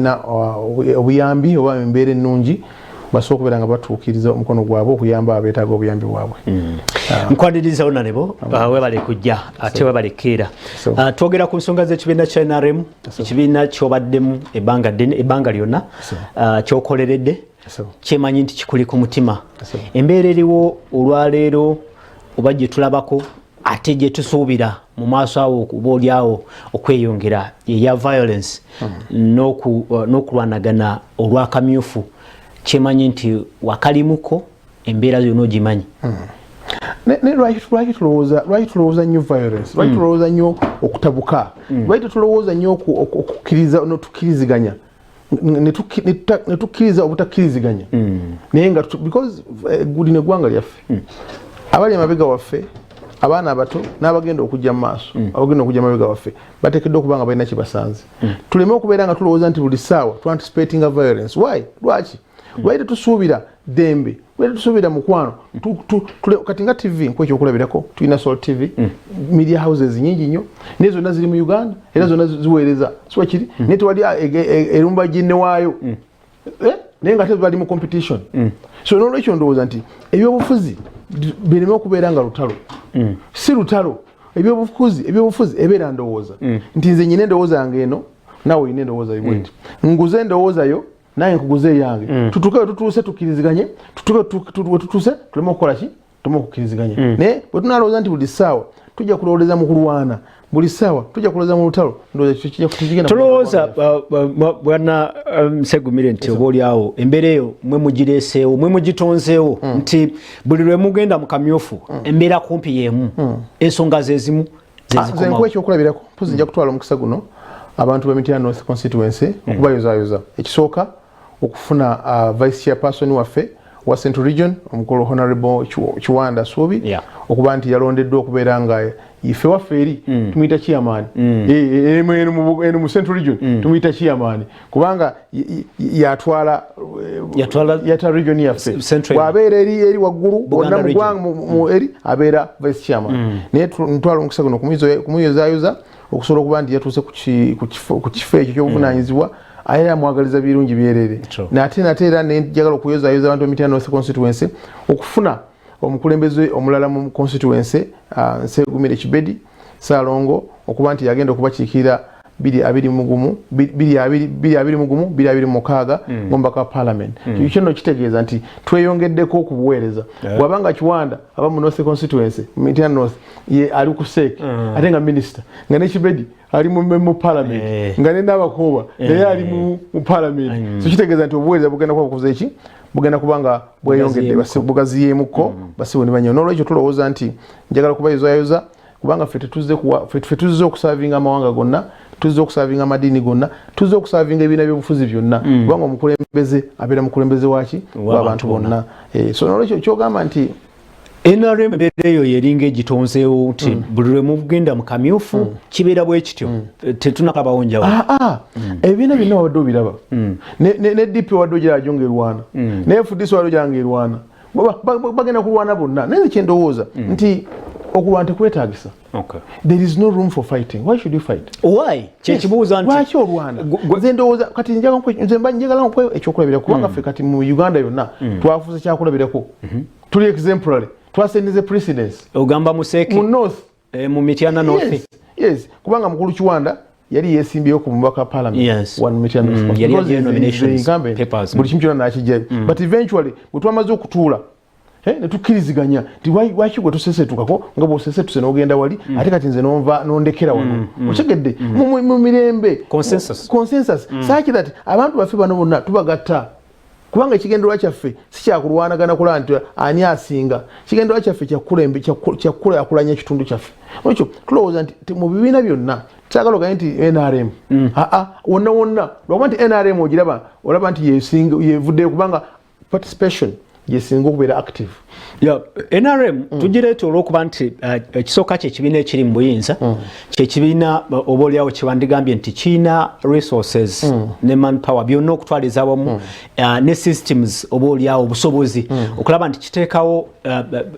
Obuyambi oba embeera ennungi basobola okubeera nga batuukiriza omukono gwabwe okuyamba abeetaaga obuyambi bwabwe. Nkwaniriza wonalebo, webale kujja ate webale keera. Twogera ku nsonga z'ekibiina kya NRM, ekibiina kyobaddemu ebbanga ddene, ebbanga lyonna kyokoleredde, kyemanyi nti kikuli ku mutima. Embeera eriwo olwaleero oba gye tulabako ate gye tusuubira mu maaso awo oba oliawo okweyongera eya violence n'okulwanagana olw'akamyufu, kyemanyi nti wakalimuko, embeera zonna ogimanyi. Ne lwaki tulowooza nnyo violence? Lwaki tulowooza nnyo okutabuka? Lwaki tetulowooza nnyo okukkiriza notukkiriziganya, ne tukkiriza obutakkiriziganya? Naye nga because lino eggwanga lyaffe, abali emabega waffe, abaana abato n'abagenda okujja mu maaso, abagenda okujja mabega waffe, bateekeddwa okuba nga balina kyebasanze. Tuleme okubeera nga tulowooza nti buli ssaawa tuanticipatinga violence. Why? Lwaki? Lwaki tetusuubira ddembe? Lwaki tetusuubira mukwano? Kati nga TV, nkuwa ekyokulabirako, tulina Salt TV, media houses nyingi nnyo, naye zonna ziri mu Uganda era zonna ziweereza, siwa kiri? Naye tewali erumba ginne waayo. Eh? Naye nga ate bali mu competition. So nolwekyo ndowooza nti ebyobufuzi bireme okubeera nga lutalo. Si lutalo ebyobufuzi, ebeera ndowooza nti nze nyina endowooza yange eno, naawe olina endowooza yo bweti, nguze endowooza yo, nange nkuguze eyange, tutuuke we tutuuse tukkiriziganye, tutuuke we tutuuse tuleme okukola ki, tuleme okukkiriziganya. Naye bwe tunalowooza nti buli ssaawa tujja kulowooleza mu kulwana, buli ssaawa tujja kulowooza mu lutalo, ndowooza tekigenda. Tolowooza, bwana Segumire, nti oba oliawo embeera eyo mwe mugireeseewo, mwe mugitonzeewo, nti buli lwe mugenda mu kamyufu embeera kumpi y'emu, ensonga zezimu? Ah, nze nkuwa ekyokulabirako. Mpozi nja kutwala omukisa guno abantu ba Mityana North Constituency okubayozayoza. Ekisooka, okufuna vice chairperson waffe wa Central Region, omukulu Honorable Kiwanda Suubi, okuba nti yalondeddwa okubeera nga ife waffe eri tumuyita chairman. Eno mu Central Region tumuyita chairman kubanga yatwala yatwala region yaffe. Bw'abeera eri waggulu bonna mu ggwanga eri abeera vice chairman. Naye ntwala omukisa guno kumuyozayoza okusobola okuba nti yatuuse ku kifo ekyo ky'obuvunanyizibwa, era amwagaliza birungi byerere. Nate nate era nenjagala okuyozayoza abantu b'Emityana North Constituency okufuna omukulembeze omulala mu constituency, Nsegumire Kibedi Saalongo, okuba nti yagenda okubakiikirira 2021, 2021, 2026 ng'omubaka wa parliament. Ekyo nno kitegeeza nti tweyongeddeko okubuweereza. Bw'abanga Kiwanda aba mu North Constituency, Mityana North, ye ali ku CEC, ate nga minisita, nga ne Kibedi ali mu parliament, nga ne Nabakooba naye ali mu parliament, so kitegeeza nti obuweereza bugenda kuba bukoze eki, bugenda kuba nga bweyongedde, bugaziyeemukko basibo ne banyo. N'olwekyo tulowooza nti njagala kubayozayoza kubanga ffe tetuzze ffe tuzze okuservinga amawanga gonna, tuzze okuservinga amadiini gonna, tuzze okuservinga ebibiina by'obufuzi byonna, kubanga omukulembeze abeera mukulembeze waki? W'abantu bonna. So n'olwekyo kyogamba nti NRM embeera eyo yeringa egitonzeewo nti buli lwe mugenda mu kamyufu kibeera bwe kityo, tetunakabawo njawulo? Ah, ah. Ebibiina byonna wabadde obiraba, ne DP wadde ogiraba nga erwana, ne FDC wadde ogiraba nga erwana. Bagenda kulwana bonna. Naye nze kyendowooza nti okulwana tekwetagisa. There is no room for fighting. Why should you fight? Why? Kyekibuuza nti Lwaki olwana? Nze ndowooza kati nze mba njagala nkuwe ekyokulabirako, kubanga ffe kati mu Uganda yonna twafuuse kyakulabirako, tuli exemplary, twasendize precedence. Ogamba mu CEC? Mu North. Mu Mityana North. Yes, kubanga mukulu Kiwanda yali yesimbyewo ku mubaka wa parliament one Mityana North. Yali Because agiye he's the nominations incumbent. papers. Buli kimu kyonna nakijjayo, but eventually bwe twamaze okutuula, ne tukkiriziganya nti lwaki gwe tusesetukako nga bw'osesetuse n'ogenda wali, ate kati nze nonva nondekera wano, okitegedde? Mu mirembe. Consensus. Consensus, such that abantu baffe bano bonna tubagatta, kubanga ekigendererwa kyaffe si kyakulwanagana kulaba nti ani asinga. Kigendererwa kyaffe kyakukulaakulanya ekitundu kyaffe. Ekyo tulowooza nti mu bibiina byonna, kyagala ogambe nti NRM, aa, wonna wonna, lwakuba nti NRM ogiraba, olaba nti yevuddeyo, kubanga participation Gyesinga okubeera active. Yeah, NRM tugireeta olwokuba nti ekisooka kyekibiina ekiri mu buyinza, kyekibiina oba oliawo kyewandigambye nti kiina resources ne manpower byonna okutwaliza awamu ne systems, oba oliawo obusobozi okulaba nti kiteekawo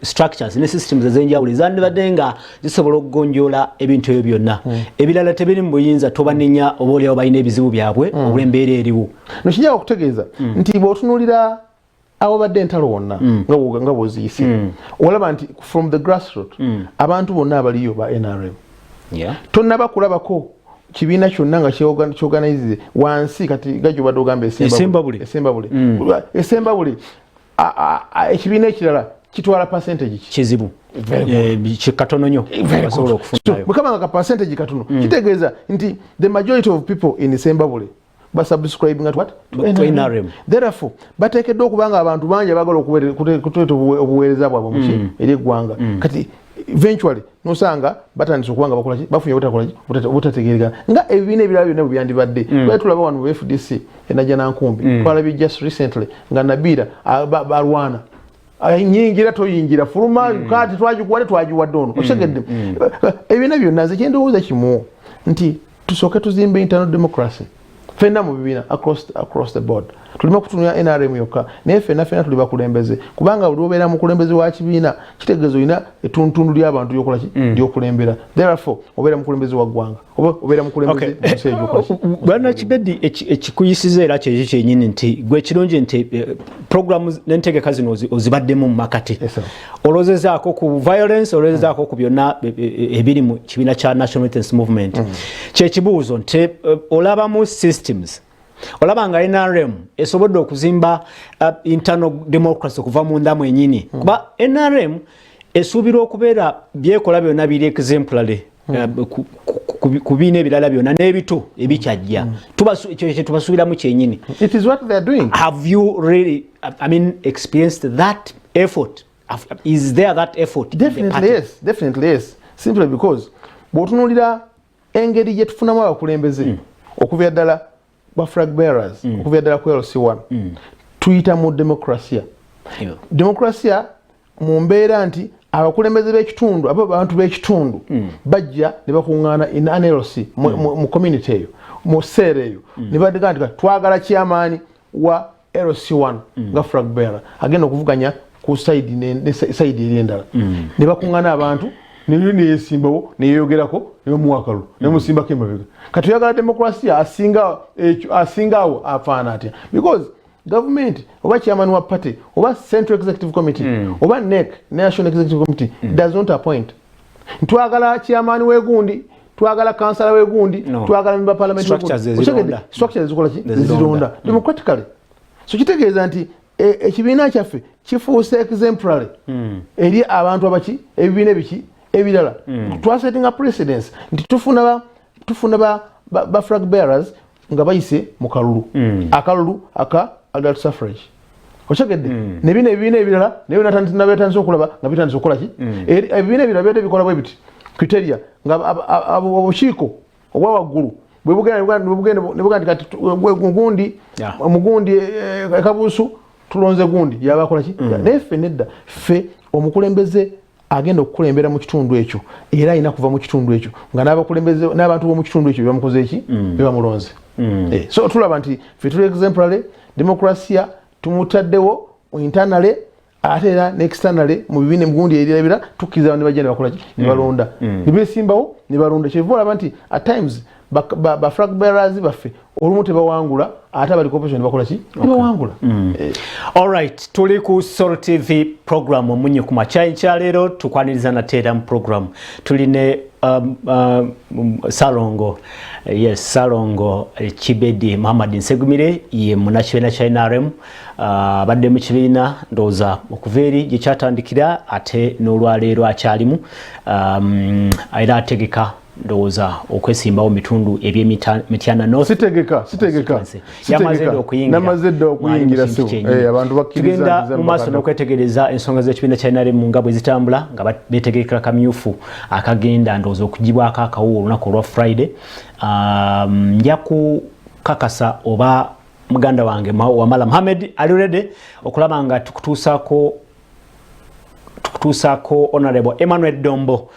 structures ne systems ez'enjawulo ezandibadde nga zisobola okugonjoola ebintu ebyo byonna. Ebirala tebiri mu buyinza, tobanenya, oba oliawo balina ebizibu byabwe olw'embeera eriwo. No kijja okutegeeza nti bw'otunuulira awabadde entalo wonna nga bw'oziyise, olaba nti from the grassroot abantu bonna abaliyo ba NRM. Tonnaba kulabako kibiina kyonna nga kyorganize wansi. Kati gajjo obadde ogamba Esembabule. Esembabule, Esembabule, ekibiina ekirala kitwala percentage ki? Kizibu. Very good. Katono nnyo basobola okufunayo. Bwe kaba nga ka percentage katono, kitegeeza nti the majority of people in Sembabule basubscribing at what? To NRM. Therefore bateekeddwa okuba nga abantu bangi abaagala okuleeta obuweereza bwabwe muki eri eggwanga. Kati eventually nosanga batandise okuba nga bakolaki, bafunye obutakolaki, obutategerekana nga ebibiina ebirala byonna bwe byandibadde. Twali tulaba wano mu FDC enajja nankumbi, twalabye just recently nga Nabiira balwana. Nyingira toyingira, fuluma, kati twagikuwadde, twagiwadde ono. Okitegedde? Ebibiina byonna, nze kyendowooza kimu nti tusooke tuzimbe internal democracy fenna mu bibiina across the board. Tuleme okutunula NRM yokka, naye fenna fenna tuli bakulembeze, kubanga buli obeera mukulembeze wa kibiina kitegeeza olina ettuntundu ly'abantu lyokolaki, lyokulembera. Therefore obeera mukulembeze wa ggwanga oba obeera mukulembeze mu nsi egyokolaki. Bwana Kibedi, ekikuyisiza era kyekyo kyenyini nti gwe kirungi nti programu n'entegeka zino ozibaddemu mu makati. Yes, sir. Olwozezaako ku violence, olwozezaako ku byonna ebiri mu kibiina kya National Resistance Movement. Kyekibuuzo nti olabamu systems, olaba nga NRM esobodde okuzimba internal democracy okuva munda mwenyini? Kuba NRM esuubirwa okubeera byekola byonna biri exemplary ku biina ebirala byonna n'ebito ebikyajja. Ekyo kye tubasuubiramu kyenyini. It is what they are doing. Have you really, I mean, experienced that effort? Is there that effort in the Definitely. party? Yes, definitely yes, simply because bw'otunuulira engeri gye tufunamu abakulembeze okuva ddala ba flag bearers, okuva ddala ku LC1, tuyita mu demokrasiya. Demokrasiya mu mbeera nti abakulembeze b'ekitundu aba abantu b'ekitundu bajja ne bakuŋŋaana in an LC mu community eyo, mu seera eyo, ne badega nti twagala chairman wa LC1 nga flag bearer agenda okuvuganya ku side ne side eri endala. Ne bakuŋŋaana abantu neyesimbawo, neyeyogerako, nebamuwa akalulu, nemusimbako emabega. Kati oyagala demokrasiya asinga ekyo, asinga awo afaana atya? Because government oba chairman wa party oba central executive committee oba NEC, national executive committee, does not appoint twagala chairman wegundi, twagala kansala wegundi, No. twagala member parliament. Structures wegundi. ezironda. Okitegedde? Structures zikola ki? Ezironda. Zironda democratically. So kitegeeza nti ekibiina kyaffe kifuuse exemplary eri abantu abaki, ebibiina ebiki ebirala. Twasettinga precedence nti tufuna ba flag bearers nga bayise mu kalulu, akalulu aka adult suffrage. Okitegedde? Ne bino ebibiina ebirala naye nabetandise okulaba nga bitandise okukola ki. Ebibiina ebirala byadde bikola bwe biti, criteria nga obukiiko obwa waggulu bwe bugenda ne bugenda nti kati gundi mugundi ekabuusu tulonze gundi yaba akola ki. Naye ffe nedda, ffe omukulembeze agenda okukulembera mu kitundu ekyo era alina kuva mu kitundu ekyo nga n'abakulembeze n'abantu b'omu kitundu ekyo bebamukoze eki, bebamulonze. So tulaba nti ffe tuli exemplary demokrasiya, tumutaddewo internally ate era ne externally mu bibiina emugundi erirabira tukkiriza abantu ne bajja ne bakola ki, ne balonda, ne besimbawo ne balonda. Kyeva olaba nti at times ba flag bearers baffe olumu tebawangula, ate abali opposition ne bakola ki, ne bawangula. Alright, tuli ku Solo TV program Omunye ku Makya. Ekyaleero tukwaniriza nate era mu program tuli ne Salongo, yes, Salongo Kibedi Muhammad Nsegumire, ye munnakibiina kya NRM, abadde mu kibiina ndowooza okuva eri gye kyatandikira ate n'olwaleero akyalimu, era ategeka ndowooza okwesimbawo mu bitundu eby'Emityana North. Sitegeka, sitegeka. Constituency. Yamaze dda okuyingira. Namaze dda okuyingira. Mwali mu kintu Sibo. kyennyini. Abantu bakkiriza Tugenda nti mu maaso mbakadde. n'okwetegereza ensonga z'ekibiina kya NRM nga bwe zitambula, nga beetegekera kamyufu akagenda ndowooza okugibwako akawuwo olunaku olwa Friday. Nja kukakasa oba Muganda wange Wamala Muhammad ali ready okulaba nga tukutuusaako Honorable Emmanuel Dombo,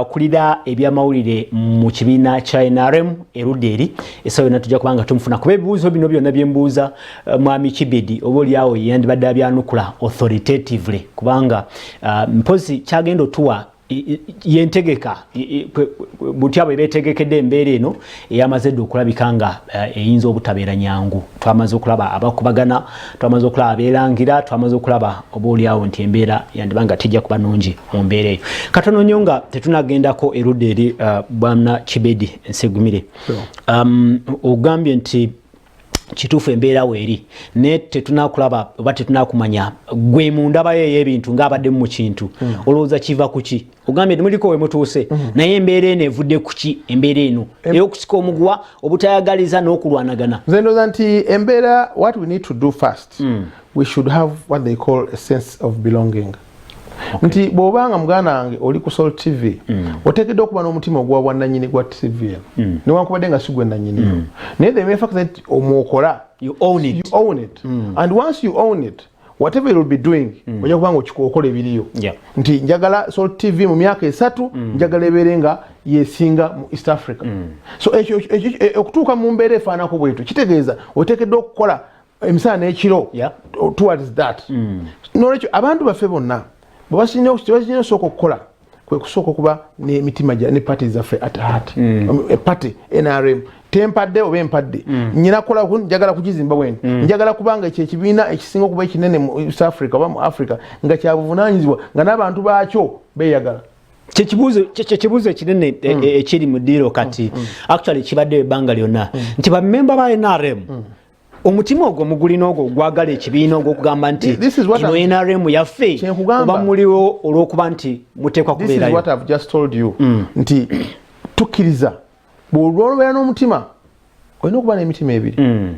kulira ebyamawulire mu kibiina kya NRM erudda eri. Essaawa yonna tujja kubanga tumufuna, kuba ebibuuzo bino byonna byembuuza mwami Kibedi oba oliawo yandibadde abyanukula authoritatively, kubanga mpozi kyagenda otuwa yentegeka butya bwe betegekedde embeera eno eyamaze dde okulabika nga eyinza obutabeera nyangu. Twamaze okulaba abakubagana, twamaze okulaba abeerangira, twamaze okulaba oba oliawo nti embeera yandiba nga tejja kuba nungi mu mbeera eyo. Katono nnyo nga tetunagendako erudda eri, bwana Kibedi Nsegumire, ogambye nti kituufu embeera weeri, naye tetunakulaba oba tetunakumanya gwe mu ndabayo ey'ebintu ng'abaddemu mu kintu. Olowooza kiva ku ki? Ogambye nti muliko we mutuuse, naye embeera eno evudde ku ki, embeera eno ey'okusika omuguwa, obutayagaliza n'okulwanagana? Nze ndowooza nti embeera, what we need to do first, we should have what they call a sense of belonging. Nti bw'obanga muganda wange oli ku Salt TV, oteekeddwa okuba n'omutima ogwa bwannannyini gwa TV eno, newankubadde nga si gwe nannyiniyo, naye the mere fact that omwokola, you own it. You own it. And once you own it, whatever you'll be doing, ojja kubanga okola ebiriyo. Nti njagala Salt TV mu myaka 3, njagala ebeere nga yesinga mu East Africa. So ekyo okutuuka mu mbeera efaanako bwetyo kitegeeza oteekeddwa okukola emisana n'ekiro towards that. Nolwekyo abantu baffe bonna bwebakirina osooka okukola kwe kusooka okuba n'emitima ne party zaffe at heart. Party NRM tempadde oba empadde, nyina kukola, njagala kugizimba bwenti, njagala kubanga ekyo ekibiina ekisinga okuba ekinene mu East Africa oba mu Africa nga kyabuvunanyizibwa, nga n'abantu baakyo beeyagala. Kyekibuuzo ekinene ekiri mu ddiiro kati. Actually kibaddeyo ebbanga lyonna nti bamemba ba NRM, omutima ogwo mugulina, ogwo ogwagala ekibiina, ogwokugamba nti ino NRM yaffe, oba muliwo olw'okuba nti muteekwa kubeerayo? Nti tukkiriza bw'olwobeera n'omutima, olina okuba n'emitima ebiri.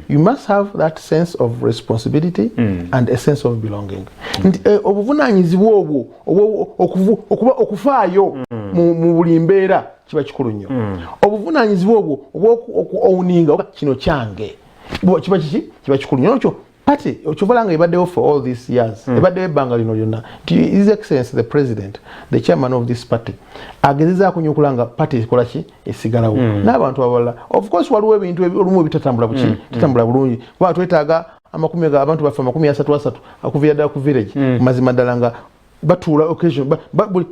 You must have that sense of responsibility and a sense of belonging, nti obuvunanyizibwa obwo okuba okufaayo mu buli mbeera kiba kikulu nnyo. Obuvunanyizibwa obwo obwokuowninga kino kyange kiba kiki, kiba kikulu nnyo. Nokyo party okivola nga ebaddewo for all these years, ebaddewo ebbanga lino lyonna, nti His Excellence the President, the chairman of this party, agezezaako nnyo okulaba nga party ekola ki, esigalawo, n'abantu abalala. Of course waliwo ebintu olumu ebitatambula buki, tatambula bulungi, kuba twetaaga amakumi abantu baffe 30 asatu okuviira ddala ku village. Mazima ddala nga batuula occasion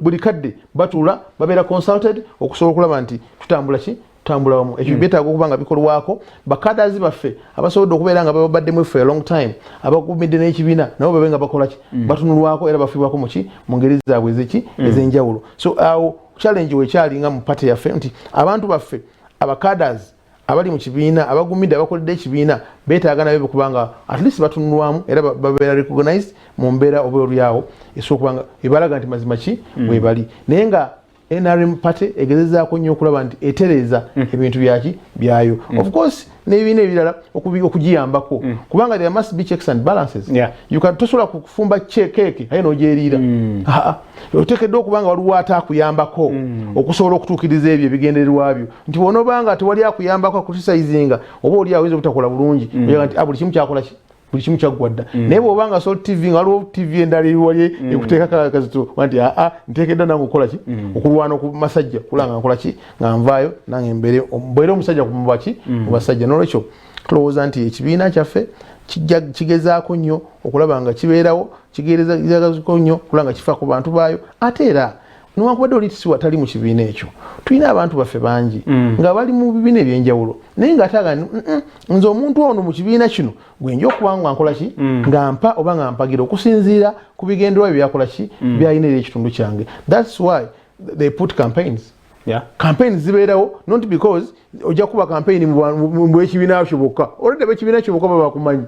buli kadde batuula, babeera consulted okusobola okulaba nti tutambula ki, tutambula wamu. Ekyo byetaaga okuba nga bikolwako. Bakadazi baffe abasobodde okubeera nga babaddemu for a long time, abagumidde n'ekibiina, nabo babe nga bakola ki, batunulwako era bafiibwako muki, mu ngeri zaabwe ezeki, ez'enjawulo. So awo challenge wekyalinga mu party yaffe nti abantu baffe abakadazi abali mu kibiina, abagumidde, abakoledde ekibiina, beetaaga nabo kubanga at least batunulwamu era babeera recognized mu mbeera oba olyawo esobola kubanga ebalaga nti mazima ki webali. Naye nga NRM party egezezaako nnyo okulaba nti etereeza ebintu byaki byayo, of course n'ebibiina ebirala okugiyambako, kubanga there must be checks and balances. You can, tosobola kufumba keeke aye n'ogyeriira. Oteekeddwa okuba nga waliwo ate akuyambako okusobola okutuukiriza ebyo ebigendererwa byo, nti bw'onoobanga tewali akuyambako akucriticizinga, oba oli awo oyinza obutakola bulungi. Oyaga nti, "Ah, buli kimu kyakola ki, buli kimu kyaggwa dda." Naye bw'oba nga Salt TV, nga waliwo TV endala eriwali ekuteeka kazito nti aa, nteekeddwa nange okukola ki, okulwana ku masajja, kulaba nga nkola ki, nga nvaayo nange mbeere mbeere omusajja mu baki, mu basajja. Nolwekyo tulowooza nti ekibiina kyaffe kigezaako nnyo okulaba nga kibeerawo, kigezaako nnyo okulaba nga kifa ku bantu baayo. Ate era newankubadde oli tisiwa tali mu kibiina ekyo, tulina abantu baffe bangi nga bali mu bibiina ebyenjawulo, naye nga ate aga nze omuntu ono mu kibiina kino gwenja okuba nga nkola ki, nga mpa oba nga mpagira okusinziira ku bigendererwa bye byakola ki, byalina eri ekitundu kyange. That's why they put campaigns. Campaigns zibeerawo not because ojja kuba campaign mu bw'ekibiina kyo bokka, olwedde b'ekibiina kyo bokka baba bakumanyi.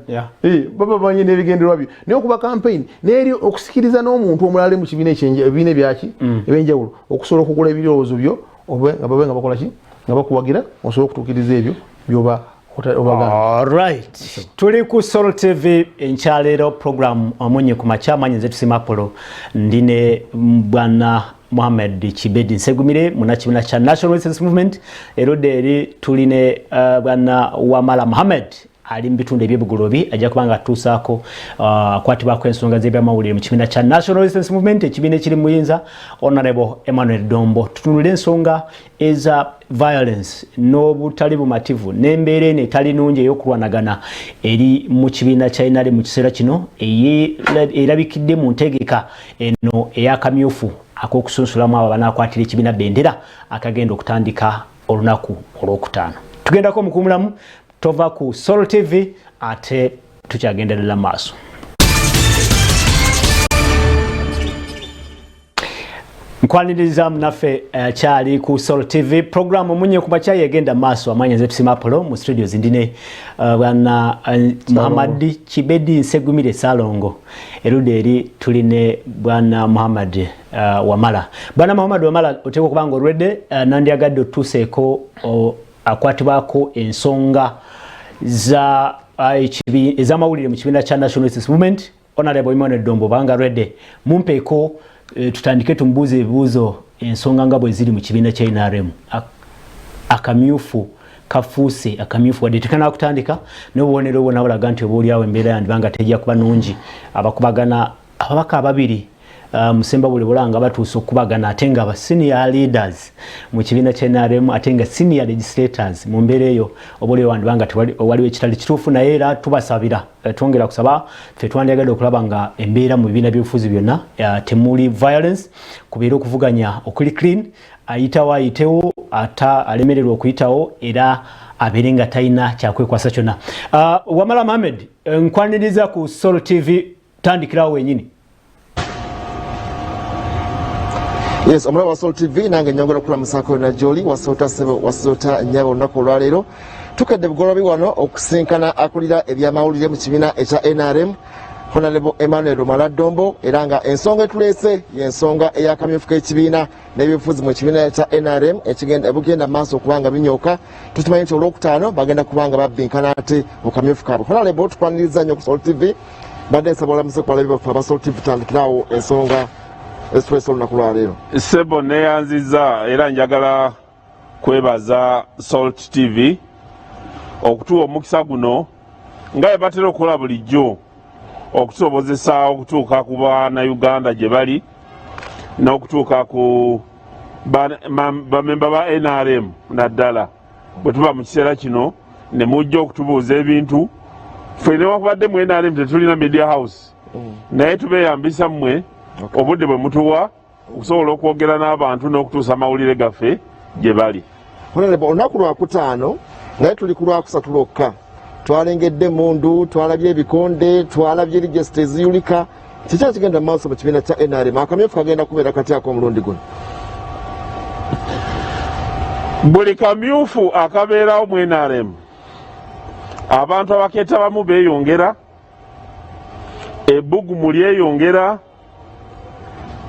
Baba bamanyi n'ebigendererwa byo, naye okuba campaign n'eri okusikiriza n'omuntu omulala ali mu kibiina ebibiina ebyaki ebyenjawulo okusobola okugula ebirowoozo byo, obe nga babe nga bakola ki, nga bakuwagira osobola okutuukiriza ebyo byoba obagamba. Alright. Tuli ku Salt TV enkyaleero, program Omunye ku Makya. Manyi nze Tusima Apollo, ndi ne bwana Muhammad Kibedi Nsegumire, munnakibiina kya National Resistance Movement. Erudda eri tuli ne bwana Wamala Muhammad. Ali mu bitundu eby'eBugolobi, ajja kuba nga atuusaako akwatibwako ensonga z'ebyamawulire mu kibiina kya National Resistance Movement, ekibiina ekiri muyinza, Honorable Emmanuel Dombo. Tutunule ensonga eza violence n'obutali bumativu n'embeera eno etali nungi ey'okulwanagana eri mu kibiina kya NRM mu kiseera kino, erabikidde mu ntegeka eno ey'akamyufu ak'okusunsulamu abo banaakwatira ekibiina bendera, akagenda okutandika olunaku olwokutaano. Tugendako omukuumulamu, tova ku Sol TV, ate tukyagenderera maaso. Nkwaniriza munaffe akyali ku Sol TV, program Omunye ku Makya yegenda maaso. Amanya nze Tusima Apollo. Mu studio zindine bwana Muhammad Kibedi Nsegumire Salongo. Erudda eri tuline bwana Muhammad Wamala. Bwana Muhammad Wamala, oteekwa okuba nga olwedde nandyagadde otuuseeko akwatibwako ensonga za ez'amawulire mu kibiina kya National Resistance Movement, Honorable Emmanuel Dombo. Banga ready, mumpeeko tutandike tumubuuze ebibuuzo ensonga nga bwe ziri mu kibiina kya NRM. Akamyufu kafuuse akamyufu, wadde tekanakutandika, n'obubonero bwonna bulaga nti oba oliawo embeera yandibanga tejja kuba nungi. Abakubagana, ababaka ababiri musemba buli bulanga batuuse okukubagana, ate nga aba senior leaders mu kibiina kya NRM, ate nga senior legislators. Mu mbeera eyo oba oliwo wandibanga waliwo ekitali kituufu, naye era tubasabira, twongera kusaba. Ffe twandyagadde okulaba nga embeera mu bibiina by'obufuzi byonna temuli violence, kubeera okuvuganya okuli clean. Ayitawo ayitewo, ata alemererwa okuyitawo era abeere nga talina kyakwekwasa kyonna. Wamala Mohamed, nkwaniriza ku Sol TV. Tandikirawo wenyini. Yes, omulaba wa Sol TV, nange nyongera okulamusaako yonna gyoli, wasoota ssebo, wasoota nnyabo. Olunaku olwaleero tukedde Bugolobi wano okusinkana akulira ebyamawulire mu kibiina ekya NRM, Honorable Emmanuel Wamala Dombo, era nga ensonga etuleese y'ensonga ey'akamyufu k'ekibiina n'ebyobufuzi mu kibiina kya NRM ebugenda maaso okuba nga binyooka. Tukimanyi nti olwokutaano bagenda kuba nga babbinkana ate mu kamyufu kaabwe. Honorable, tukwaniriza nnyo ku Sol TV. Badde nsaba olamuse ku balabi baffe aba Sol TV, tutandikirawo ensonga ezituleese olunaku lwaleero. Sebo, neyanziza, era njagala kwebaza Salt TV okutuwa omukisa guno nga bwe batera okukola bulijjo, okutusobozesa okutuuka ku Bannayuganda gye bali n'okutuuka ku bamemba ba NRM, naddala bwe tuba mu kiseera kino ne mujja okutubuuza ebintu. Ffe newakubadde mu NRM tetulina media house, naye tubeeyambisa mmwe, obudde bwe mutuwa okusobola okwogera n'abantu n'okutuusa amawulire gaffe gye bali. Honorable, olunaku lwakutaano, naye tuli ku lwakusatu lwokka. Twalengedde emundu, twalabye ebikonde, twalabye register eziyulika. Kiki ekigenda mu maaso mu kibiina kya NRM? Akamyufu kagenda kubeera katyako omulundi guno? Buli kamyufu akabeerawo mu NRM, abantu abakeetabamu beeyongera, ebbugumu lyeyongera,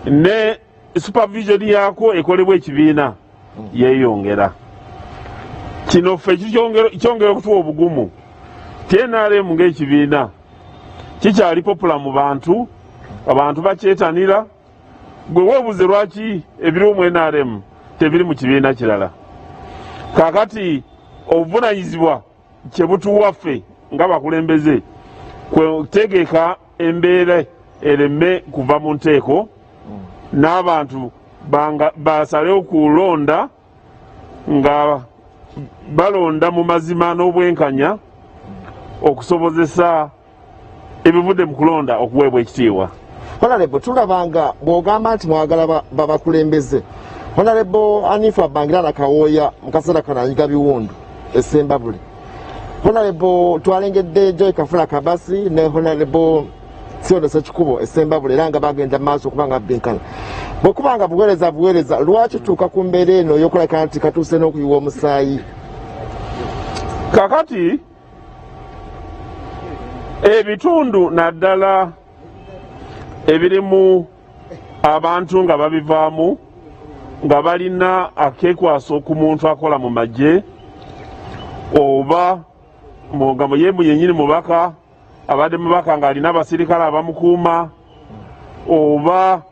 ne supervision yaako ekolebwa ekibiina yeeyongera. Kino ffe kyongera okutuwa obugumu ti NRM ng'ekibiina kikyali popular mu bantu, abantu bakyetanira. Gwe weebuze lwaki ebiriwo mu NRM tebiri mu kibiina kirala. Kaakati obuvunanyizibwa kye butuwa ffe nga bakulembeze kwetegeka embeera ereme kuva mu nteeko, n'abantu basalewo kulonda nga balonda mu mazima n'obwenkanya, okusobozesa ebivudde mu kulonda okuweebwa ekitiibwa. Honorable, tulaba nga bw'ogamba nti mwagala babakulembeze, Honorable Hanifa Bangirana Kawooya mu kaseera kano anyiga biwundu esembabule. Honorable, twalengedde Joy Kafula Kabasi ne Honorable Siono Sekikubo esembabule, era nga bagenda maaso okuba nga babbinkana. Bwekuba nga buweereza buweereza, lwaki tutuuka ku mbeera eno ey'okulabika nti katuuse n'okuyiwa omusaayi? Kakati ebitundu naddala ebirimu abantu nga babivaamu nga balina akekwaso ku muntu akola mu magye, oba nga ye yennyini mubaka, abadde mubaka ng'alina abasirikale abamukuuma, oba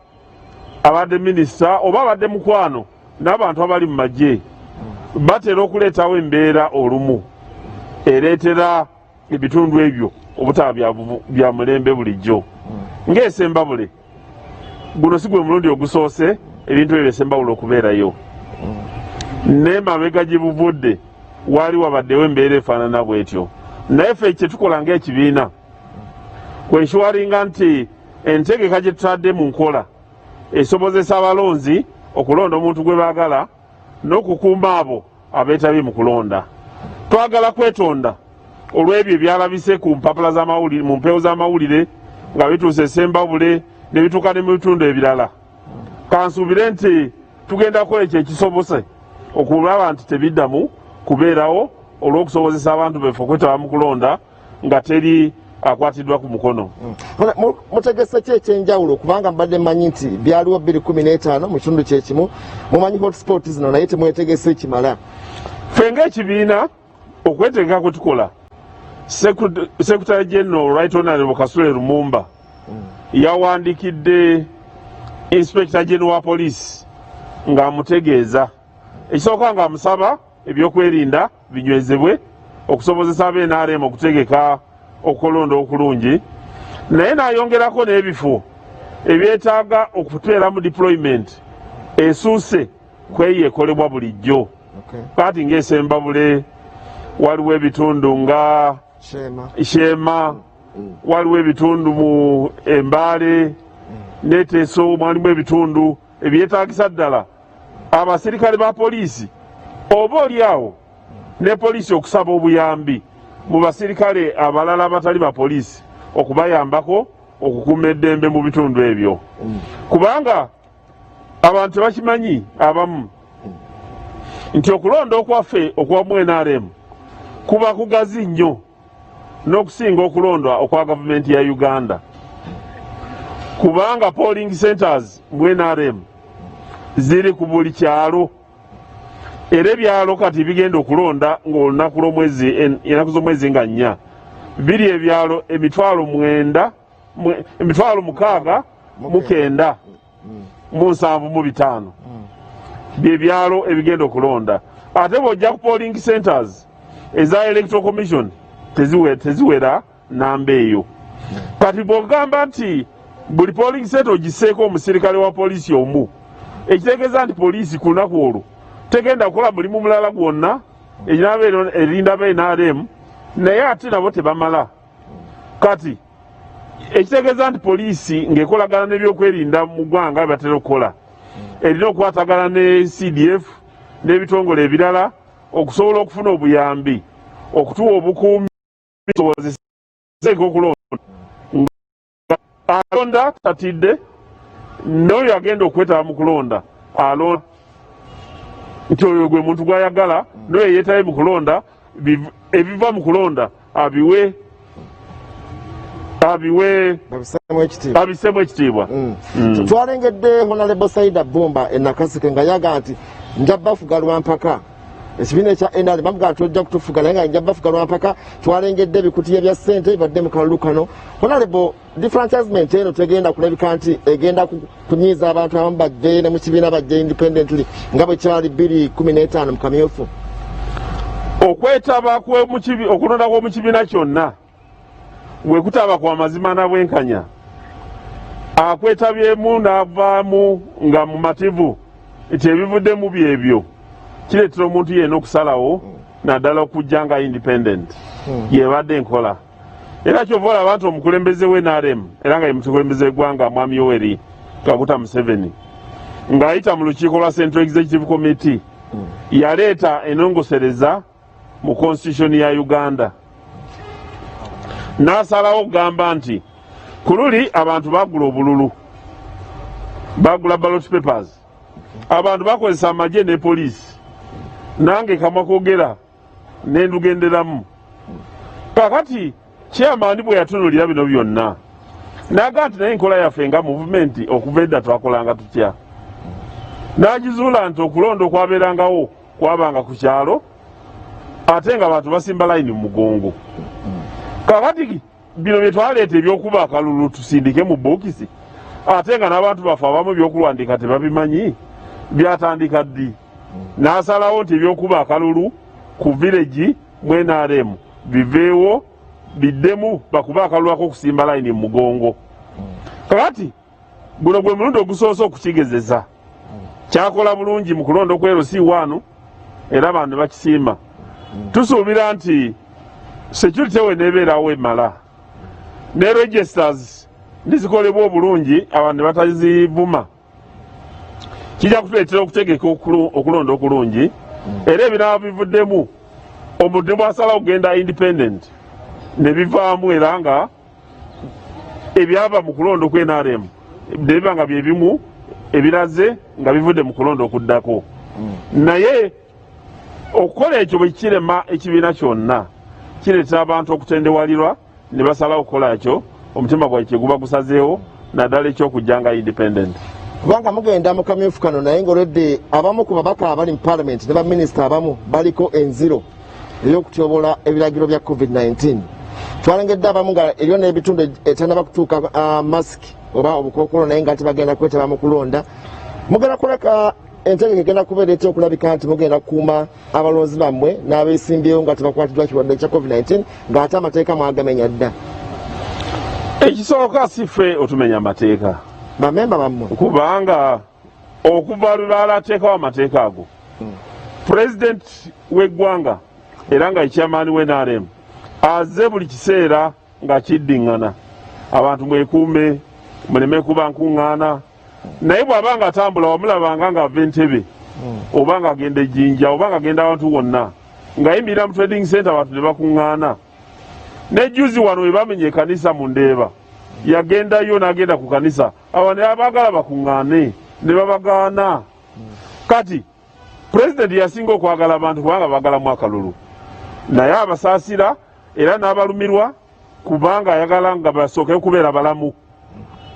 abadde minisita, oba abadde mukwano n'abantu abali mu magye, batera okuleetawo embeera olumu ereetera. ebitundu ebyo obutaba bya mulembe bulijjo ng'esembabule. Guno si gwe mulundi ogusoose ebintu ebyo esembabule okubeerayo, naye mabega gye buvudde waali wabaddewo embeera efaanana bwetyo. Naye ffe kye tukola ng'ekibiina kwenshuwaringa nti entegeka gye tutadde mu nkola esobozesa abalonzi okulonda omuntu gwe baagala n'okukuuma abo abeetabye mu kulonda. Twagala kwetonda olw'ebyo ebyalabise ku mpapula z'amawulire, mu mpewo z'amawulire nga bituuse Sembabule ne bituuka ne mu bitundu ebirala. Kansuubire nti tugenda kukola ekyo ekisobose okulaba nti tebiddamu kubeerawo olw'okusobozesa abantu baffe okwetaba mu kulonda nga teri akwatiddwa ku mukono. Mutegese ki ekyenjawulo, kubanga mbadde mmanyi nti byaliwo 2015 mu kitundu kyekimu, mumanyi hotspot zino, naye temwetegese ekimala? Ffe ng'ekibiina okwetegeka kwe tukola, Secretary General Right Honorable Kasule Lumumba yawandikidde Inspector General wa Police ng'amutegeeza ekisooka, ng'amusaba ebyokwerinda binywezebwe okusobozesa aba NRM okutegeka okulonda okulungi, naye n'ayongerako n'ebifo ebyetaaga okuteeramu deployment esuuse kweyo ekolebwa bulijjo. Kati ng'esembabule waliwo ebitundu nga Sheema, waliwo ebitundu mu Embaale n'eteeso, mwalimu ebitundu ebyetaagisa ddala abasirikale ba poliisi, oba oli awo ne poliisi okusaba obuyambi mu basirikale abalala abatali ba poliisi okubayambako okukuuma eddembe mu bitundu ebyo, kubanga abantu tebakimanyi abamu nti okulonda okwaffe okwamu NRM kuba kugazi nnyo n'okusinga okulonda okwa gavumenti ya Uganda, kubanga polling centers mu NRM ziri ku buli kyalo, era ebyalo kati bigenda okulonda ng'olunaku lw'omwezi, enaku z'omwezi nga 4, biri ebyalo 900, 6975 byebyalo ebigenda okulonda. Ate bw'ojja ku polling centers eza Electoral Commission teziwera namba eyo. Kati bw'ogamba nti buli polling center ogiseeko omusirikale wa poliisi omu, ekitegeeza nti poliisi ku lunaku olwo tegenda kukola mulimu mulala gwonna, erinaaba erinda ba NRM, naye ate nabo tebamala. Kati ekitegeeza nti poliisi ng'ekolagana n'ebyokwerinda mu ggwanga batera okukola, erina okukwatagana ne CDF n'ebitongole ebirala okusobola okufuna obuyambi okutuwa obukuumi sobozesa okulonda nga alonda tatidde, n'oyo agenda okwetaba mu kulonda alonda nti oyo gwe muntu gwayagala, n'oyo yeetabe mu kulonda ebiva mu kulonda abiwe abisemu ekitiibwa. Twalengedde Honorable Saida Bumba enakasike nga yaga nti nja bafuga lwampaka. Ekibiina ekya NRM bamugaa nti ojja kutufuga, naye nga nja bafuga lwampaka. Twalengedde ebikutiya bya ssente bibadde mu kalulu kano. Honorable, disfranchisement eno tegenda kulabika nti egenda kunyiiza abantu abamu bajje ne mu kibiina, bajje independently nga bwe kyali 2015 mu kamyufu? Okwetaba okulonda kw'omu kibiina kyonna bwe kutaba kwa mazima na bwenkanya, akwetabyemu n'avaamu nga mumativu nti ebivuddemu byebyo, kireetera omuntu yenna okusalawo naddala okujja nga independent. Yebadde enkola, era kyova olaba nti omukulembeze we NRM era nga ye mukulembeze w'eggwanga, Mwami Yoweri Kaguta Museveni, ng'ayita mu lukiiko lwa Central Executive Committee, yaleeta enongosereza mu constitution ya Uganda n'asalawo okugamba nti ku luli abantu bagula obululu, bagula ballot papers, abantu bakozesa amagye ne poliisi, nange kamwa kwogera nendugenderamu. Kakati chairman bwe yatunulira bino byonna naga nti naye enkola yaffe nga movement okuva edda twakolanga tutya? N'agizuula nti okulonda okwabeerangawo kwabanga ku kyalo, ate nga abantu basimba layini mu mugongo. Kakati bino bye twaleeta ebyokuba akalulu tusindike mu bokisi, ate nga n'abantu baffe abamu ebyokulwandika tebabimanyi, byatandika ddi? N'asalawo nti ebyokuba akalulu ku village mu NRM biveewo. biddemu bakube akalulu ak'okusimba layini mu mugongo. Kakati guno gwe mulundi ogusoose okukigezeza. Kyakola bulungi mu kulonda okwa LC1 era abantu ne bakisiima. Tusuubira nti security we nebeerawo emala ne registers nezikolebwa obulungi abantu ne batazivuma, kijja kutuleetera okutegeka okulonda okulungi. Era ebinaaba bivuddemu, omuntu ne bwasalawo okugenda independent ne bivaamu, era nga ebyava mu kulonda okw NRM ne biba nga byebimu ebiraze nga bivudde mu kulonda okuddako. Naye okukola ekyo bwe kirema ekibiina kyonna, kireetera abantu okutendewalirwa ne basalawo okukola ekyo omutima gwabwe kye guba gusazeewo, naddala ekyokujja nga independent. Kubanga mugenda mu kamyufu kano, naye ngaolwedde abamu ku babaka abali mu parliament ne baminisita abamu baliko enziro ey'okutyobola ebiragiro bya COVID-19. Twalengedde abamu nga eriyo n'ebitundu etanaba kutuuka masiki oba obukookolo, naye nga tebagenda kwetaba mu kulonda. Mugenda kuleka entegeka egenda kubeera etya okulabika nti mugenda kukuuma abalonzi bammwe n'abeesimbyewo nga tebakwatiddwa kirwadde kya COVID-19, ng'ate amateeka mwagamenya dda? Ekisooka, si ffe otumenya amateeka. Bamemba bammwe. Kubanga okuva lwe baalateekawo amateeka ago, pulezidenti w'eggwanga era nga ekyamaani w'NRM aze buli kiseera nga kiddiŋŋana abantu mwekuume, muleme kuba nkuŋŋaana. Naye bw'aba nga atambula, wamulabanga ng'ava Entebe oba ng'agenda Ejjinja oba ng'agenda awantu wonna, ng'ayimirira mu trading center, abantu ne bakuŋŋaana. Ne juzi wano we bamenya ekanisa mu Ndeeba, yagendayo n'agenda ku kanisa, abantu abaagala bakuŋŋaane ne babagaana. Kati pulezidenti yasinga okwagala abantu kubanga baagalamu akalulu, naye abasaasira era n'abalumirwa kubanga ayagala nga basooke okubeera balamu.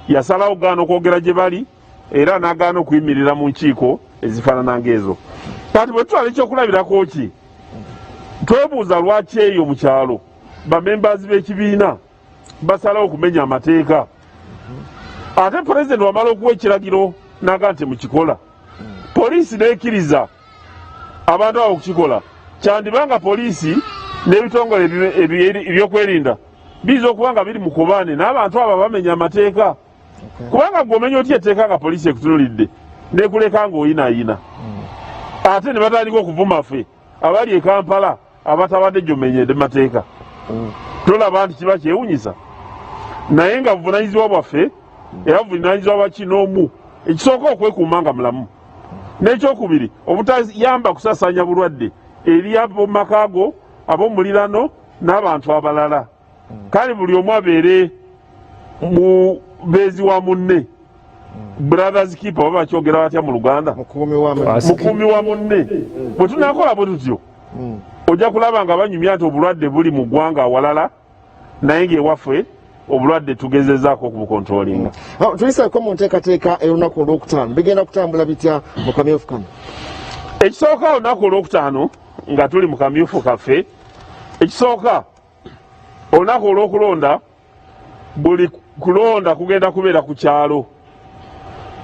Yasalawo gaana okwogera gye bali era n'agaana okuyimirira mu nkiiko ezifaanana ng'ezo. Kati bwe tutwala ekyokulabirako ki, twebuuza lwaki eyo mu kyalo bamembazi b'ekibiina basalawo okumenya amateeka, ate pulezidenti wamala okuwa ekiragiro naga nti mukikola, poliisi nekkiriza abantu abo okukikola. Kyandiba nga poliisi n'ebitongole ebyokwerinda biyinza okuba nga biri mu kubaane n'abantu abo abamenya amateeka, kubanga gw'omenya otya etteeka nga poliisi ekutunulidde nekuleka ng'oyinaayina, ate ne batandika okuvuma ffe abali e Kampala abatabadde gyomenyedde mateeka? Tolaba nti kiba kyewunyisa? Naye nga buvunanyizibwa bwaffe era buvunanyizibwa bwa kinoomu, ekisooka okwekuuma nga mulamu, n'ekyokubiri obutayamba kusaasaanya bulwadde eri ab'omumaka go, ab'omulirano n'abantu abalala. Kale buli omu abeere mubeezi wa munne, brothers keeper, oba bakyogera batya mu Luganda? Mukuumi wa munne. Bwe tunakola bwe tutyo, ojja kulaba nga banyumya nti obulwadde buli mu ggwanga awalala, naye ngaewaffe obulwadde tugezezaako okubukontrolinga. Tuyiseeko mu nteekateeka ey'olunaku olwokutaano, bigenda kutambula bitya mu kamyufu kano? Ekisooka, olunaku olwokutaano nga tuli mu kamyufu kaffe, ekisooka, olunaku olw'okulonda, buli kulonda kugenda kubeera ku kyalo,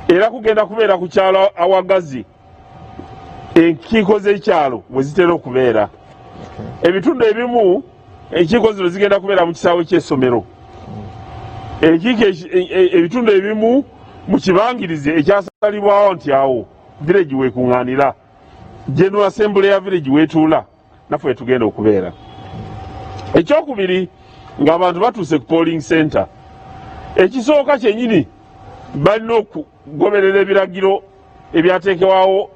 era kugenda kubeera ku kyalo awagazi enkiiko z'ekyalo we zitera okubeera. Ebitundu ebimu enkiiko zino zigenda kubeera mu kisaawe ky'essomero, enkiiko ebitundu ebimu mu kibangirizi ekyasalibwawo nti awo village weekuŋŋaanira, general assembly ya village weetuula, naffe wetugenda okubeera. Ekyokubiri, ng'abantu batuuse ku polling center, ekisooka kyenyini balina okugoberera ebiragiro ebyateekebwawo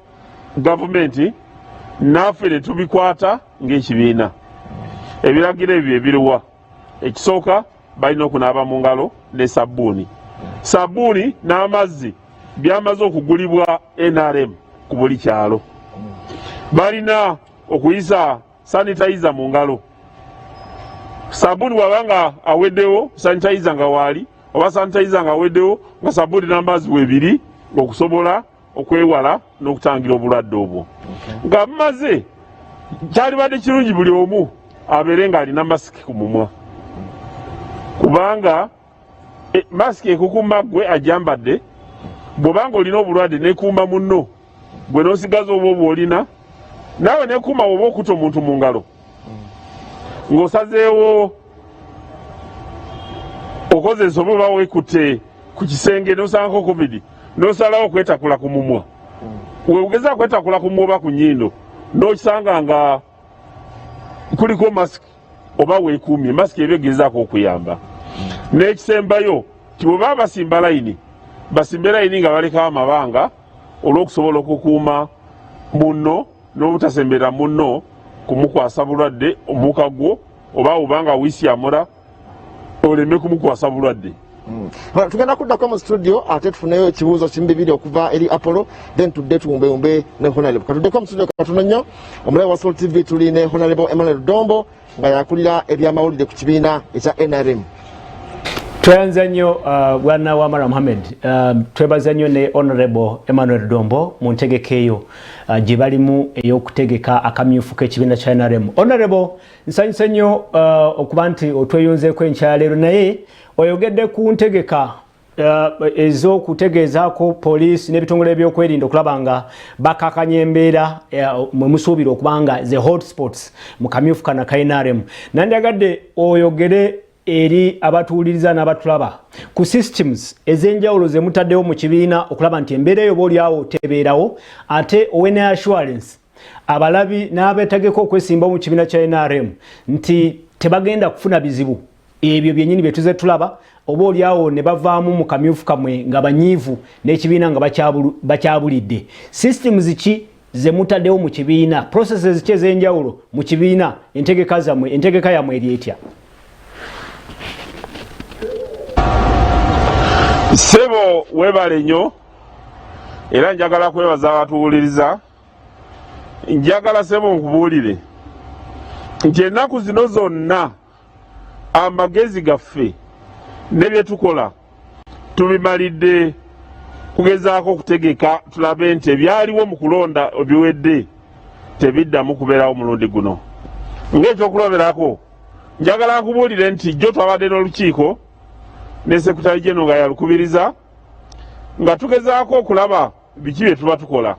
gavumenti, naffe ne tubikwata ng'ekibiina. Ebiragiro ebyo ebiriwa? Ekisooka, balina okunaaba mu ngalo ne sabbuuni. Sabbuuni n'amazzi byamaze okugulibwa NRM ku buli kyalo. Balina okuyisa sanitizer mu ngalo. Sabbuuni bwaba nga aweddewo, sanitizer nga waali, oba sanitizer nga aweddewo, nga sabbuuni n'amazzi webiri, okusobola okwewala n'okutangira obulwadde obwo. Nga bumaze, kyalibadde kirungi buli omu abeere ng'alina masiki ku mumwa, kubanga masiki ekukuuma ggwe ajambadde. Bw'obanga olina obulwadde, nekuuma munno, gwe n'osigaza oba obwolina naawe nekuuma. Oba okuta omuntu mu ngalo ng'osazeewo. Okoze ensobi oba weekutte ku kisenge n'osangako covid n'osalawo okwetakula ku mumwa, wegeza kwetakula ku mumwa oba ku nnyindo n'okisanga nga kuliko masiki oba weekuumye, masiki eba egezaako okuyamba. N'ekisembayo ti bwe baba basimba layini, basimbe layini nga balekawo amabanga olw'okusobola okukuuma munno n'obutasemberera munno kumukwasa bulwadde omuka gwo, oba obanga wisyamula oleme kumukwasa bulwadde. Tugenda kuddako mu studio ate tufuneyo ekibuuzo kimu bibiri okuva eri Apollo, then tudde tuwumbewumbe ne Honorable. Katuddeko mu studio katono nnyo. Omulabe wa Sol TV, tuli ne Honorable Emmanuel Dombo nga yakulira ebyamawulire ku kibiina ekya NRM. Tweyanza nnyo bwana Wamala Muhammed. Twebaza nnyo ne Honorable Emmanuel Dombo mu ntegeka eyo gye balimu ey'okutegeka akamyufu k'ekibiina kya NRM. Honorable, nsanyuse nnyo okuba nti otweyunzeeko enkya leero, naye oyogedde ku ntegeka ez'okutegeezaako poliisi n'ebitongole ebyokwerinda okulaba nga bakakanya embeera mwe musuubira okuba nga the hotspots mu kamyufu kano aka NRM. Nandyagadde oyogere eri abatuwuliriza n'abatulaba ku systems ez'enjawulo ze mutaddewo mu kibiina okulaba nti embeera eyo obaoliawo tebeerawo, ate owe ne assurance abalabi n'abeetegeka okwesimbawo mu kibiina kya NRM nti tebagenda kufuna bizibu ebyo byennyini bye tuze tulaba, oba oliawo ne bavaamu mu kamyufu kamwe nga banyiivu n'ekibiina nga bakyabulidde. Systems ki ze mutaddewo mu kibiina, processes ki ez'enjawulo mu kibiina, entegeka zammwe, entegeka yammwe eri etya? Ssebo, weebale nnyo, era njagala kwebaza abatuwuliriza. Njagala ssebo nkubuulire nti ennaku zino zonna amagezi gaffe ne bye tukola tubimalidde kugezaako okutegeka tulabe nti ebyaliwo mu kulonda ebiwedde tebiddamu kubeerawo mulundi guno. Ng'ekyokulabirako, njagala nkubuulire nti jjo twabadde n'olukiiko ne Secretary General nga yalukubiriza, nga tugezaako okulaba biki bye tuba tukola.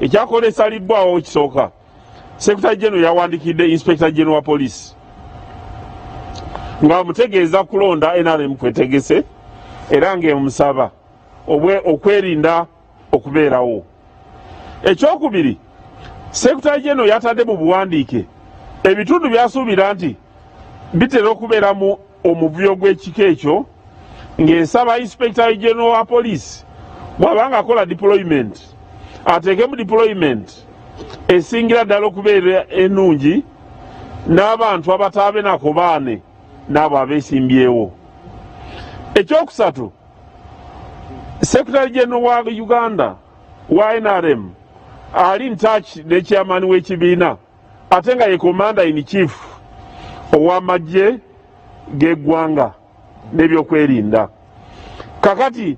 Ekyakola esalibbwawo ekisooka, Secretary General yawandikidde Inspector General wa Police ng'amutegeeza kulonda NRM kwetegese era ng'emusaba okwerinda okubeerawo. Ekyokubiri, Secretary General yatadde mu buwandiike ebitundu by'asuubira nti bitera okubeeramu omuvuyo gw'ekika ekyo, ng'esaba Inspector General wa Police bw'aba ng'akola deployment ateekemu deployment esingira ddala okubeera ennungi n'abantu abataabe nakobaane n'abo abeesimbyewo. Ekyokusatu, Secretary General wa Uganda wa NRM ali in touch ne chairman w'ekibiina ate nga ye commander in chief ow'amagye g'eggwanga n'ebyokwerinda. Kakati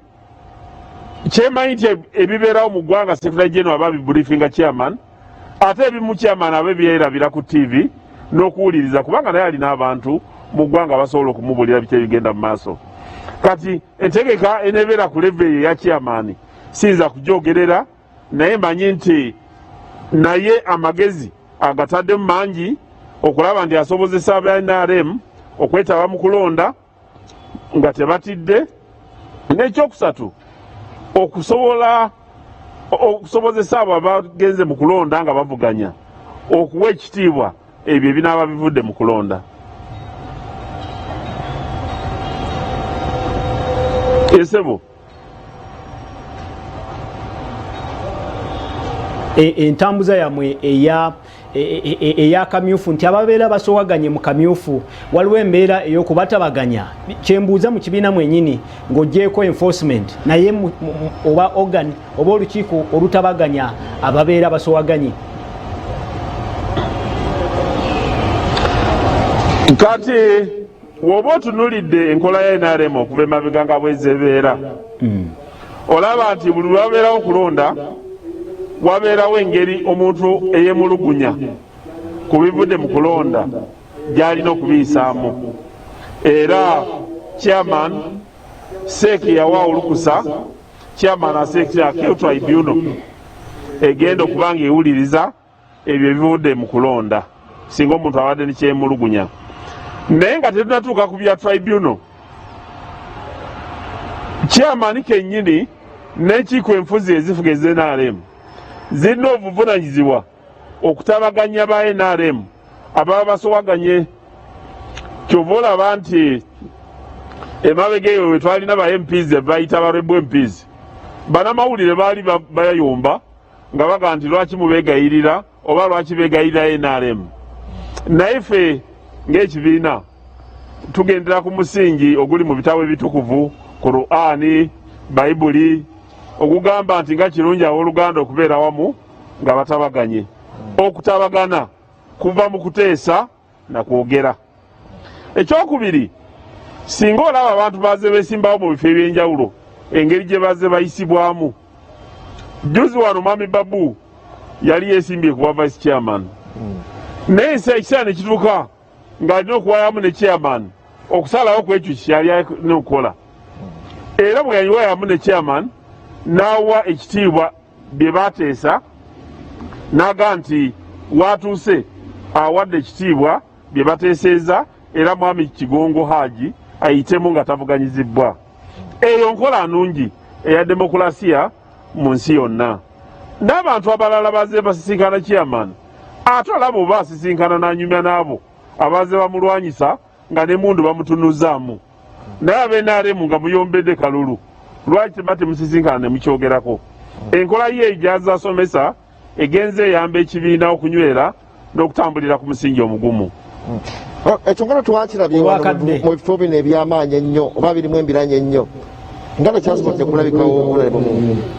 kyemanyi nti ebibeerawo mu ggwanga Secretary General aba bibriefinga chairman, ate ebimu chairman aba ebyerabira ku TV n'okuwuliriza, kubanga naye alina abantu mu ggwanga basobola okumubulira biki ebigenda mu maaso. Kati entegeka enebeera ku level eyo eya chairman siyinza kugyogerera, naye manyi nti naye amagezi agataddemu mangi okulaba nti asobozesa aba NRM okwetaba mu kulonda nga tebatidde. N'ekyokusatu, okusobola okusobozesa abo abagenze mu kulonda nga bavuganya okuwa ekitiibwa ebyo ebinaaba bivudde mu kulonda. Esebo entambuza yammwe eyakamyufu nti ababeera basowaganye mu kamyufu waliwo embeera ey'okubatabaganya. Kyembuuza, mu kibiina mwenyini ng'ogyeko enforcement, naye oba organ oba olukiiko olutabaganya ababeera basowaganye? Kati woba otunulidde enkola ya NRM okuva emabega nga bwezebeera, olaba nti buli lwabeerawo okulonda wabeerawo engeri omuntu eyemulugunya ku bivudde mu kulonda gy'alina okubiyisaamu, era chairman seek yawa olukusa, chairman aseekirako tribunal egenda okuba nga ewuliriza ebyo ebivudde mu kulonda singa omuntu abadde nekyemulugunya. Naye nga tetunatuuka ku bya tribunal, Chairman kennyini n'enkiiko enfuzi ezifuga eza NRM zirina obuvunanyizibwa okutabaganya ba NRM ababa basowaganye. Kyova olaba nti emabega eyo we twalina ba MPs bayita ba rebel MPs, banamawulire baali bayayomba nga baga nti lwaki mubegayirira oba lwaki begayirira NRM. Naye ffe ng'ekibiina tugendera ku musingi oguli mu bitabo ebitukuvu, Qur'ani, Bayibuli, ogugamba nti nga kirungi abooluganda okubeera wamu nga batabaganye. Okutabagana kuva mu kuteesa na kwogera. Ekyokubiri, singa olaba abantu baze besimbawo mu bifo eby'enjawulo, engeri gye baze bayisibwamu. Juzi wano Mwami Babu yali yesimbye kuba vice chairman, naye ensi ekiseera ne kituuka ng'alina okuwayamu ne chairman okusalawo ku ekyo kyeyali alina okukola. Era bwe yawayamu ne chairman n'awa ekitiibwa bye bateesa, n'aga nti waatuuse awadde ekitiibwa bye bateeseeza, era Mwami Kigongo Haji ayitemu nga tavuganyizibbwa. Eyo nkola nungi eya demokulasiya mu nsi yonna. N'abantu abalala bazze basisinkana chairman, ate olaba oba asisinkana n'anyumya n'abo abazze bamulwanyisa nga n'emmundu bamutunuzaamu. Naye aba NRM nga muyombedde kalulu, lwaki teba temusisinkana ne mukyogerako? Enkola ye gy'azze asomesa egenze eyamba ekibiina okunywera n'okutambulira ku musingi omugumu. Ekyo nga twakirabye mu bifo bino eby'amaanyi ennyo oba birimu embiranye ennyo nga tekyasobodde kulabikawo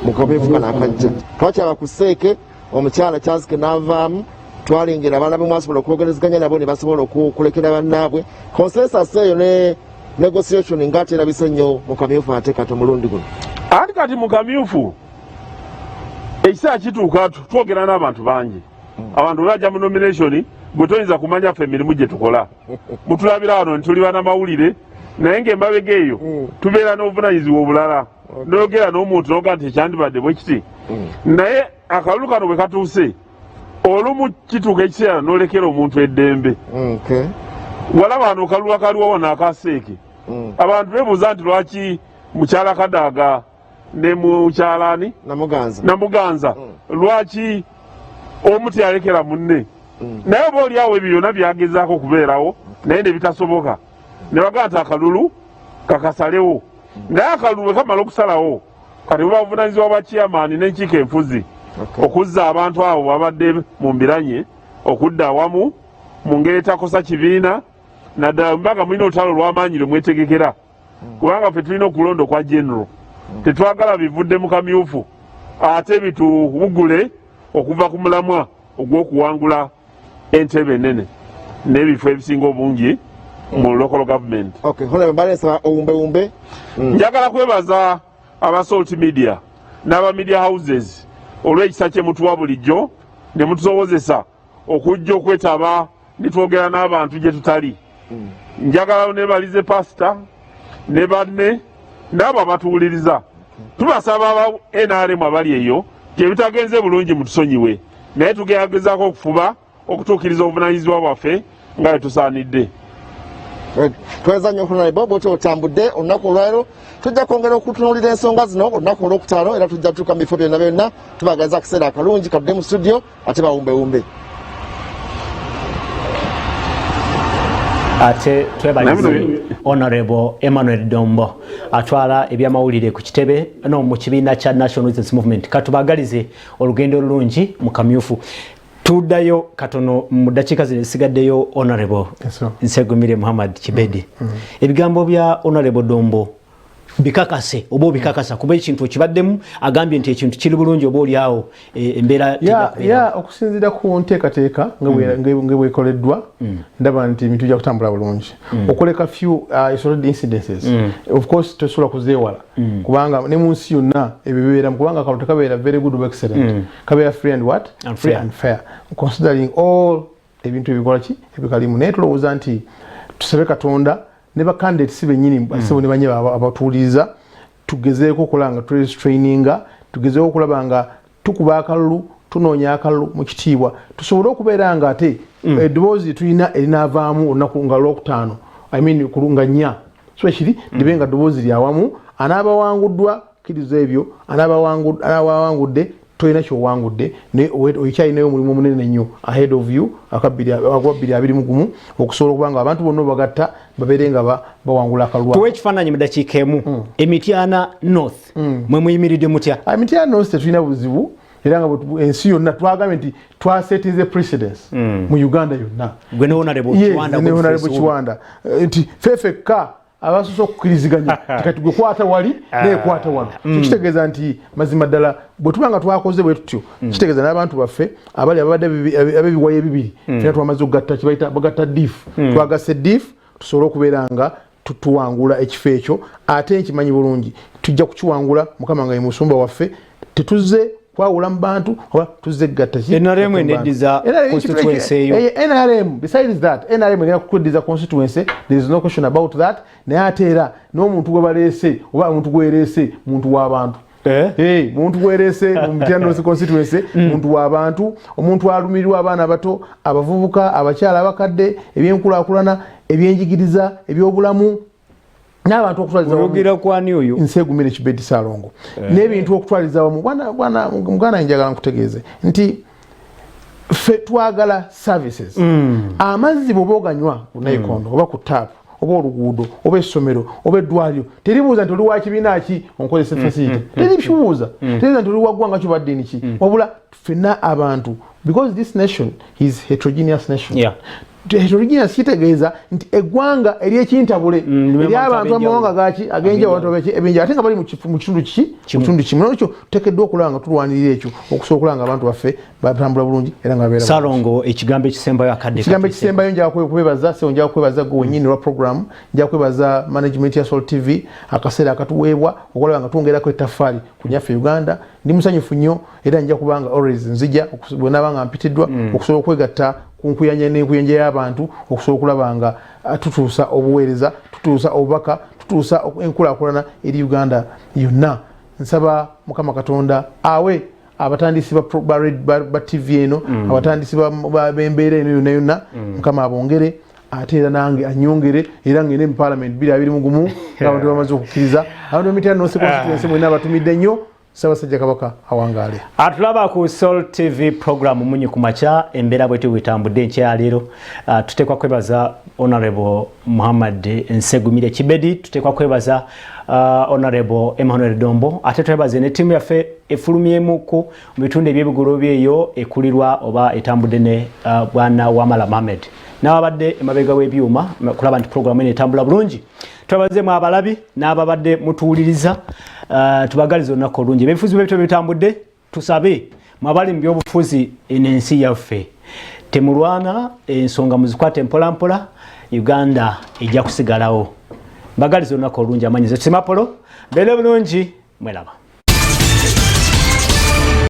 mu kabeefu kano akajja. Twakyaba ku seeke omukyala Kyazike n'avaamu, twalengera abalala be mwasobola okwogerezeganya nabo ne basobola okulekera bannaabwe. Consensus eyo ne negotiation nga terabise nnyo mu kamyufu ate kati omulundi guno. Anti kati mu kamyufu ekiseera kituuka twogera n'abantu bangi. Abantu bajja mu nomination, gwe toyinza kumanya ffe emirimu gye tukola. Mutulabira wano nti tuli banamawulire, naye ng'emabega eyo tubeera n'obuvunanyizibwa obulala. Noyogera n'omuntu noga nti ekyandibadde bwe kiti, naye akalulu kano bwe katuuse olumu kituuka ekiseera n'olekera omuntu eddembe. Walaba wano kalulu akaliwo wano akaseeke, abantu beebuuza nti lwaki mukyala Kadaaga ne mukyala ani Namuganza, lwaki omu teyalekera munne? Naye oba oliawo ebyo byonna byagezaako okubeerawo naye ne bitasoboka, ne bagamba nti akalulu kakasalewo. Naye akalulu bwe kamala okusalawo, kati buba buvunanyizibwa bwa chairman n'enkiiko enfuzi okuzza abantu abo babadde mu mbiranye okudda awamu mu ngeri etakosa kibiina, naddala mbaga mulina olutalo olw'amaanyi lwe mwetegekera, kubanga ffe tulina okulonda okwa general. Tetwagala bivudde mu kamyufu ate bituwugule okuva ku mulamwa ogw'okuwangula entebe enene n'ebifo ebisinga obungi mu local government. Njagala kwebaza aba Salt Media n'aba media houses olw'ekisa kye mutuwa bulijjo ne mutusobozesa okujja okwetaba ne twogera n'abantu gye tutali. Njagala nebalize pasita ne banne n'abo abatuwuliriza. Tubasaba aba NRM abali eyo gye bitagenze bulungi mutusonyiwe, naye tugezaako okufuba okutuukiriza obuvunaanyizibwa bwaffe nga bwe tusaanidde. Tweza nnyo Honorable bw'otyo otambudde olunaku olwaleero. Tujja kwongera okutunuulira ensonga zino olunaku olwokutaano, era tujja tutuuka mu bifo byonna byonna. Tubagaliza akaseera akalungi, kadde mu studio ate bawumbewumbe. Ate twebalize Honorable Emmanuel Dombo atwala ebyamawulire ku kitebe no mu kibiina kya National Resistance Movement. Katubagalize olugendo olulungi mu kamyufu. Tuddayo katono mu ddakiika zino ezisigaddeyo, Honorable Nsegumire Muhammad Kibedi. Ebigambo bya Honorable Dombo bikakase oba obikakasa, kuba ekintu okibaddemu, agambye nti ekintu kiri bulungi, oba oliawo embeera Ya, okusinziira ku nteekateeka nga bwekoleddwa, ndaba nti ebintu bijja kutambula bulungi, okuleka few isolated incidences. Of course tosobola kuzeewala, kubanga ne mu nsi yonna ebyo bibeeramu, kubanga akalulu tekabeera very good or excellent, kabeera free and what? And free fair. And fair, considering all ebintu ebikola ki ebikalimu. Naye tulowooza nti tusabe Katonda ne bacandidates bennyini, basebo ne banye abatuwuliriza, tugezeeko okulaba nga turestraininga, tugezeeko okulaba nga tukuba akalulu, tunoonya akalulu mu kitiibwa, tusobole okubeera nga ate eddoboozi lye tulina erinaavaamu olunaku nga lwokutaano, I mean, nga 4. So ekiri libe nga ddoboozi lyawamu. Anaabawanguddwa, kkiriza ebyo. Anaabawangudde, tolina kyowangudde, naye okyalinayo omulimu omunene nnyo ahead of you akwa 2021, okusobola okuba nga abantu bonna obagatta babeere nga bawangula akalulu. Tuwe ekifaananyi mu dakiika emu, Emityana North mwe muyimiridde mutya? Emityana North tetulina buzibu, era nga ensi yonna twagambye nti twasetinze precedence mu Uganda yonna. Gwe ne Honorable Kiwanda, nti ffeffekka abasoose okukkiriziganya kati gwe kwata wali, naye kwata wano. Kitegeeza nti mazima ddala bwe tuba nga twakoze bwe tutyo, kitegeeza n'abantu baffe abali ababadde ab'ebiwayo ebibiri, fena twamaze okugatta, kibayita bagatta diff. Twagasse diff tusobole okubeera nga tuwangula ekifo ekyo. Ate nkimanyi bulungi tujja kukiwangula, Mukama nga ye musumba waffe. Tetuzze kwawula mu bantu oba tuzze gatta. NRM eneddiza constituency eyo? NRM, besides that, NRM egenda kukweddiza constituency, there is no question about that. Naye ate era n'omuntu gwe baleese oba omuntu gwereese muntu w'abantu. Eh? Muntu gwereese mu Mityana North constituency muntu w'abantu, omuntu alumirirwa abaana abato, abavubuka, abakyala, abakadde, ebyenkulaakulana, ebyenjigiriza, ebyobulamu n'abantu okutwaliza. Oyogera kwani oyo? Nsegumire Kibedi Salongo. N'ebintu okutwaliza wamu. Bwana muganda, njagala nkutegeeze nti ffe twagala services. Amazzi bw'oba oganywa ku nayikondo oba ku taapu oba oluguudo oba essomero oba eddwaliro, teribuuza nti oli wa kibiina ki onkozesa facility. Terikibuuza, teribuuza nti oli wa ggwanga ki oba ddiini ki, wabula ffenna abantu, because this nation is heterogeneous nation. Heterogeneous kitegeeza nti eggwanga eryekintabule, ery'abantu amawanga gaki ag'enjawulo, abantu eb'enjawulo, ate nga bali mu kitundu kiki? Mu kitundu kimu. Nolwekyo tuteekeddwa okulaba nga tulwanirira ekyo, okusobola okulaba nga abantu baffe batambula bulungi era nga babeera. Salongo, ekigambo ekisembayo, akadde. Ekigambo ekisembayo, njagala kubebaza sebo, njagala kwebaza gwe wennyini olwa program, njagala kwebaza management ya Salt TV akaseera akatuweebwa okulaba nga twongerako ettaffaali ku nyaffe Uganda. Ndi musanyufu nnyo, era nja kubanga always nzija bwe naaba nga mpitiddwa okusobola okwegatta ku nkuyanja n'enkuyanja y'abantu, okusobola okulaba nga tutuusa obuweereza, tutuusa obubaka, tutuusa enkulaakulana eri Uganda yonna. Nsaba Mukama Katonda awe abatandisi ba TV eno, abatandisi b'embeera eno yonna yonna, Mukama abongere, ate era nange anyongere, era ngende mu parliament 2021 ng'abantu bamaze okukkiriza. Abantu b'Emityana North constituency mwena abatumidde nnyo. Ssaabasajja Kabaka awangaale. Atulaba ku Sol TV, program Munyi ku Makya. Embeera bwetyo bwetambudde enkya ya leero. Tuteekwa kwebaza Honorable Muhammad Nsegumire Kibedi, tuteekwa kwebaza Honorable Emmanuel Dombo, ate twebaze ne ttiimu yaffe efulumyemuku mu bitundu ebyebigolobi eyo ekulirwa oba etambudde ne Bwana Wamala Mohamed, n'ababadde emabega w'ebyuma kulaba nti programu eno etambula bulungi. Twebazeemu abalabi n'ababadde mutuwuliriza. Tubagaliza olunaku olungi. Ebyobufuzi bwebityo bitambudde. Tusabe mwabali mu byobufuzi, eno ensi yaffe, temulwana, ensonga muzikwate mpolampola, Uganda ejja kusigalawo. Mbagaliza olunaku olungi. Amanyize Tusimapolo, mbeere bulungi, mweraba.